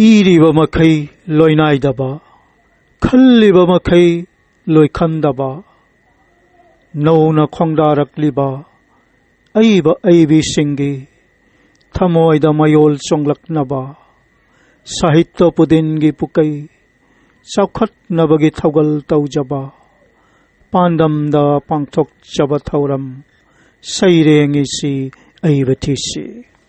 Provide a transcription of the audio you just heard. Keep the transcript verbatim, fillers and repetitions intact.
ꯏꯔꯤꯕ ꯃꯈꯩ ꯂꯣꯏꯅꯥꯏꯗꯕ, ꯈꯜꯂꯤꯕ ꯃꯈꯩ ꯂꯣꯏꯈꯟꯗꯕ, ꯅꯧꯅ ꯈꯣꯡꯗꯥꯔꯛꯂꯤꯕ ꯑꯏꯕ ꯑꯏꯕꯤꯁꯤꯡꯒꯤ ꯊꯃꯣꯏꯗ ꯃꯌꯣꯜ ꯆꯣꯡꯂꯛꯅꯕ, ꯁꯥꯍꯤꯇ꯭ꯌ ꯄꯨꯗꯤꯟꯒꯤ ꯄꯨꯀꯩ ꯆꯥꯎꯈꯠꯅꯕꯒꯤ ꯊꯧꯒꯜ ꯇꯧꯖꯕ, ꯄꯥꯟꯗꯝꯗ ꯄꯥꯡꯊꯣꯛꯆꯕ ꯊꯧꯔꯝ ꯁꯩꯔꯦꯡ ꯏꯁꯤ ꯑꯏꯕ ꯊꯤꯁꯤ꯫